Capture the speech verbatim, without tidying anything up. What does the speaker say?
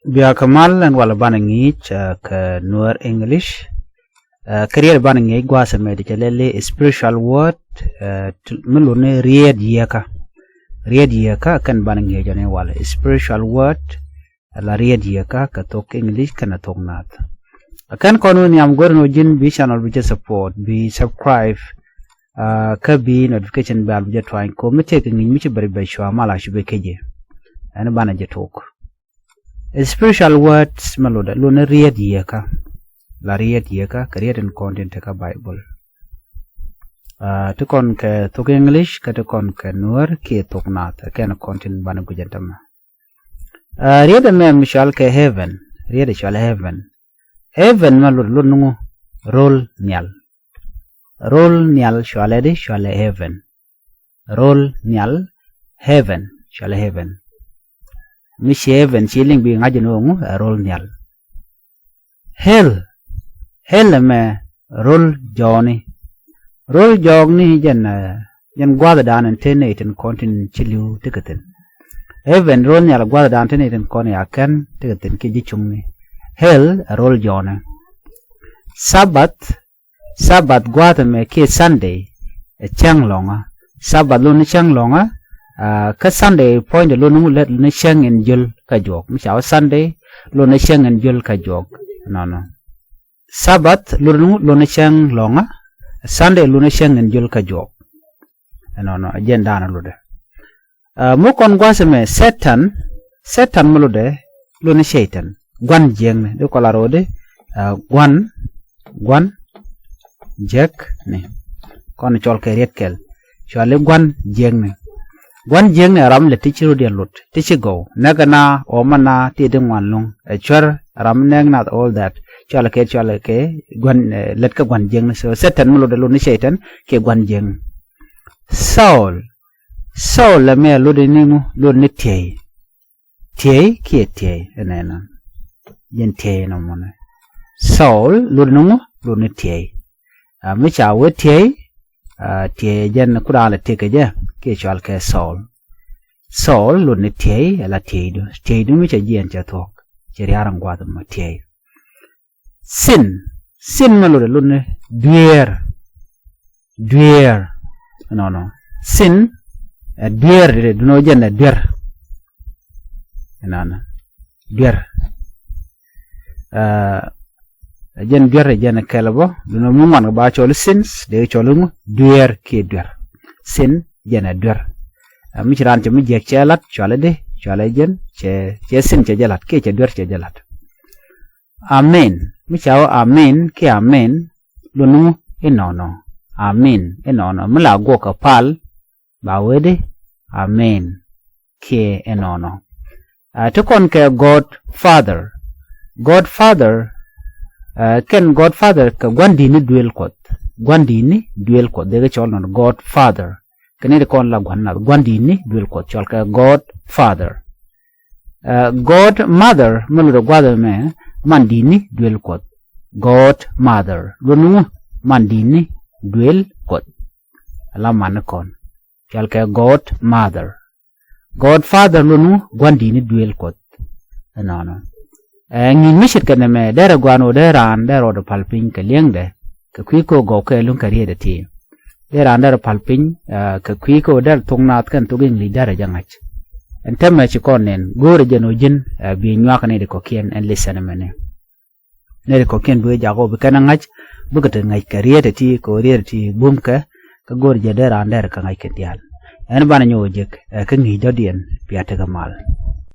Bia kɛ mal ɛn walɛ banɛ ŋi̱i̱c kɛ Nuer English. Kä riet banɛ ŋi̱i̱c gua̱a̱th ɛmɛ ti cɛ lɛli spiritual word, mi luni riet yieekä. Riet yieekä kɛn banɛ ŋi̱i̱c ɛn walɛ spiritual word. La riet yieekä kɛ thok English kɛnɛ thok Naath. Kɛn kɔn wi̱n nhiam go̱r ni wä ji̱n bi channel bi jɛ support, bi subscribe, kä bi notification bell bi jɛ twany ko mi tëëk kɛ ŋi̱i̱c mi ci bɛr bɛ cua mal a cu bɛ kecɛ. Ɛn banɛ jɛ tok. Spiritual words mɛ lotdɛ lotni riet yieekä. La riet yieekä kɛ riet in kɔn tin tekä Bible. Ti kɔn kɛ thok English kä ti kɔn kɛ Nuer kiɛ thok Naath kɛn kɔn tin banɛ guic ɛn tämɛ. Riet ɛmɛ mi cɔal kɛ heaven. Riet ɛ cɔal heaven. Heaven mɛ lotdɛ lotni ŋu? Rol nhial. Rol nhial cɔalɛ di? Cɔalɛ heaven. Rol nhial, heaven, cɔalɛ heaven. Mi ci heaven ci liŋ bi ŋa̱c ni ɣöö ŋu ɛ rol nhial. Hell, hell ɛmɛ rol jɔɔkni. Rol jɔɔkni jɛn, jɛn gua̱a̱th dan in te nɛy tin kɔn tin ci li̱w tekɛ thi̱n. Heaven rol nhial gua̱a̱th dan te nɛy tin kɔn ya kɛn tekɛ thi̱n kiɛ ji̱ cuŋni. Hell ɛ rol jɔɔkni. Sabbath, Sabbath gua̱a̱th ɛmɛ kiɛ Sunday ɛ cäŋ lɔ̱ŋä. Sabbath lotni cäŋ lɔ̱ŋä. Kä Sunday puɔ̱nydɛ lotni ŋu? Lotni cäŋ in jöl kä juɔk. Mi ca wä Sunday lotni cäŋ in jöl kä juɔk. Nɔnɔ. Sabbath lotni ŋu? Lotni cäŋ lɔ̱ŋä. Sunday lotni cäŋ in jöl kä juɔk. Ɛnɔnɔ ɛ jɛn da̱a̱n lotdɛ. Mi kɔn gua̱a̱th ɛmɛ Satan, Satan mi lotdɛ lotni Cɛy-tan. Gua̱n jiäkni di kɔla ro̱o̱di. Gua̱n, gua̱n jiäkni. Kɔn cɔl kɛ riet kɛl. Cɔali gua̱n jiäkni. Gua̱n jiäkni ɛ ram lɛ ti ci rot yɛ lot, ti ci gɔw. Näk ɛna, ɣɔm ɛna, ti di ŋuan luŋ. Ɛ cuɛr ram näk nath, all that. Cɔalɛ kɛ, cɔalɛ kɛ gua̱n, lät kɛ gua̱n jiäkni. So Satan mi lotdɛ lotni Cɛy-tan kiɛ gua̱n jiäkni. Saul, Saul ɛmɛ lotdɛ ni ŋu? Lotni tiey. Tiey kiɛ tiey ɛnɛnɛ. Jɛn tiey nɔmɔni. Saul lotni ŋu? Lotni tiey. Mi ca wee tiey, tiey jɛn kudan lɛ tekɛ jɛ kiɛ cɔal kɛ Saul. Saul lotni tiey, ɛ la tieydu. Tieydu mi cɛ jiɛn cɛ thuɔ̱k. Cɛ ria̱r in gua̱a̱th ɛmɔ tiey. Sin, sin mɛ lotdɛ lotni dueer. Dueer. Nɔnɔ. Sin ɛ dueer, di di dunɔ jɛn ɛ duer. Nɔnɔ. Duer. Ɛ jɛn duer ɛ jɛn kɛl bɔ dunɔ mi ŋuan kɛ ba cɔl sins, dee cɔl ŋu? Dueer kiɛ duer. Sin jɛn ɛ duer. Mi ci raan cɛ mi jiɛk cɛ lat, cɔalɛ di? Cɔalɛ jɛn cɛ, cɛ sin cɛ jɛ lat kiɛ cɛ duer cɛ jɛ lat. Amen. Mi ca wä amen kiɛ amen, lotni ŋu? Inɔnɔ. Amen, inɔnɔ. Mi la guɔk kɛ pal, ba wee di? Amen kiɛ inɔnɔ. Ti kɔn kɛ God Father. God Father, kɛn God Father kɛ gua̱ndi̱tni duëël Kuɔth. Gua̱ndi̱tni duëël Kuɔth, dee kɛ cɔl nɔn God Father. Kɛ ni ti kɔn la gua̱n nath, gua̱ndi̱tni duëël Kuɔth, cɔal kɛ God Father. God Mother mɛ lotdɛ gua̱a̱th ɛmɛ mandi̱tni duëël Kuɔth. God Mother lotni ŋu? Mandi̱tni duëël Kuɔth. Ala mani kɔn. Cɔal kɛ God Mother. God Father lotni ŋu? Gua̱ndi̱tni duëël Kuɔth. Ɛnɔnɔ. Ɛ ŋi̱i̱c mi ce̱tkɛ nɛmɛ derɛ gua̱a̱n ɣöö dee raan derɛ rɔɔdɛ pal piny kɛ li̱eŋdɛ kɛ kui̱ kä gɔw kɛ luŋ kɛ rietdɛ ti. Dee raan derɛ pal piny kɛ kui̱ kä derɛ thok Naath kɛn thok Iŋli̱c derɛ jɛ ŋa̱c. Ɛn täämɛ ci kɔn nɛn go̱o̱rɛ jɛn ɣöö ji̱n bi nyuak nɛy ti kɔ̱kiɛn ɛn listen ɛmɛni. Nɛy ti kɔ̱kiɛn bi wee jak ɣöö bi kɛn ɛ ŋa̱c, bikɛ te ŋa̱c kɛ rietdɛ ti kɛ ɣöö rietdɛ ti bumkɛ. Kä go̱o̱rɛ jɛ dee raan derɛ kɛ ŋa̱c kɛ diaal. Ɛn banɛ nyɔk ɛ jek kä ŋi̱i̱c dɔ̱diɛn, bia tekɛ mal.